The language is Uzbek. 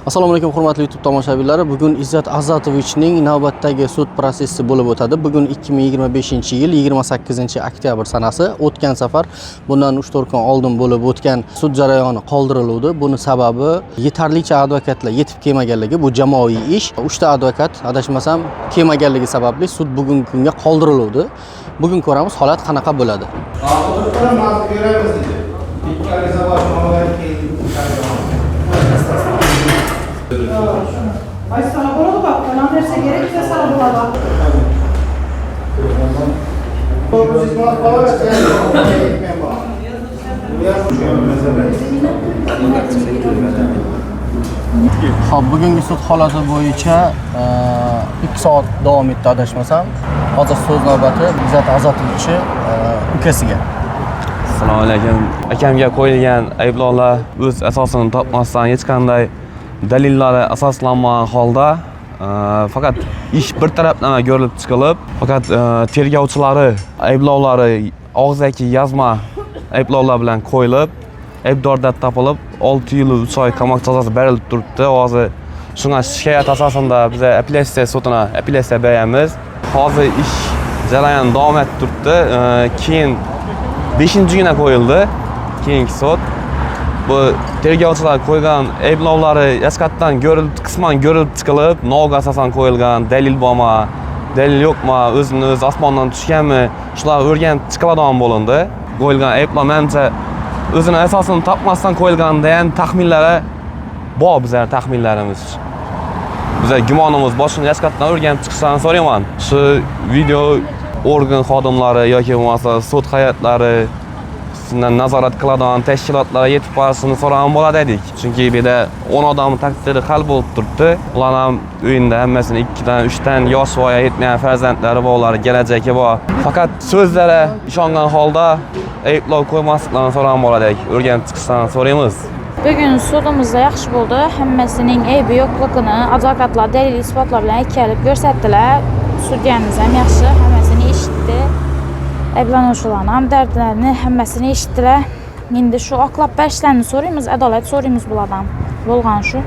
Assalomu alaykum, hurmatli YouTube tomoshabinlari. Bugun Izzat Azatovichning navbatdagi sud prosessi bo'lib o'tadi. Bugun 2025-yil 28 oktyabr sanasi. O'tgan safar, bundan 3-4 kun oldin bo'lib o'tgan sud jarayoni qoldiriluvdi. Buni sababi yetarlicha advokatlar yetib kelmaganligi. Bu jamoaviy ish. 3 ta advokat, adashmasam, kelmaganligi sababli sud bugungi kunga qoldiriluvdi. Bugun ko'ramiz, holat qanaqa bo'ladi. O'tirib ko'raman, hozir ko'ramiz dedi. Ikki ariza bor, shuni keyin. Ay, sana болады bak, bana verse gerekirse sana болады. 900 manat para verse, gitmeyin bana. Xo'p, bugungi sud holati bo'yicha 2 soat davom etdi, adashmasam. Hozir so'z navbati Izzat Azatovichni ukasiga. Assalomu alaykum. Akamga qo'yilgan ayblovlar o'z asosini topmasdan, hech qanday dalillari asoslanmagan holda, faqat ish bir taraflama ko'rilib chiqilib, faqat tergovchilari ayblovlari og'zaki yozma ayblovlar bilan qo'yilib, aybdor deb topilib, 6 yil 3 oy qamoq jazosi berilib turibdi. Hozir shunga shikoyat asosida biz apellyatsiya sudina apellyatsiya beramiz. Hozir ish jarayoni davom etib turibdi. Keyin 5-kuni qo'yildi keyingi sud. Bu tergovchilar qo'ygan ayblovlari hech qayerdan ko'rilib, qisman ko'rilib chiqilib, noga asosan qo'yilgan, dalil bormi, dalil yo'qmi, o'zini o'zi osmondan tushganmi, shular o'rganib chiqiladigan bo'lindi. Qo'yilgan ayblov, manimcha, o'zini asosini topmasdan qo'yilgan degan taxminlari bor, bizlarning taxminlarimiz. Bizlar gumonimiz bor, shuni hech qayerdan o'rganib chiqishlarini so'rayman. Shu video organ xodimlari yoki bo'lmasa sud hayatlari ustidan nazorat qiladigan tashkilotlarga yetib borishini so'ragan bo'ladi edik. Chunki bu yerda 10 odamning taqdiri hal bo'lib turibdi. Ular ham uyida hammasini ikkidan, uchdan yosh voyaga yetmagan farzandlari bor, ular kelajagi bor. Faqat so'zlara ishongan holda ayblov qo'ymasliklarini so'ragan bo'ladi edik. O'rganib chiqishlarini so'raymiz. Bugun sudimizda yaxshi bo'ldi. Hammasining aybi yo'qligini advokatlar dalil isbotlar bilan kelib ko'rsatdilar. Sudyamiz ham yaxshi, hammasini eshitdi. Ayblanuvchilarni ham dardlarini hammasini eshitdilar. Endi shu oqlab berishlarini so'raymiz, adolat so'raymiz bulardan. Bo'lgan shu.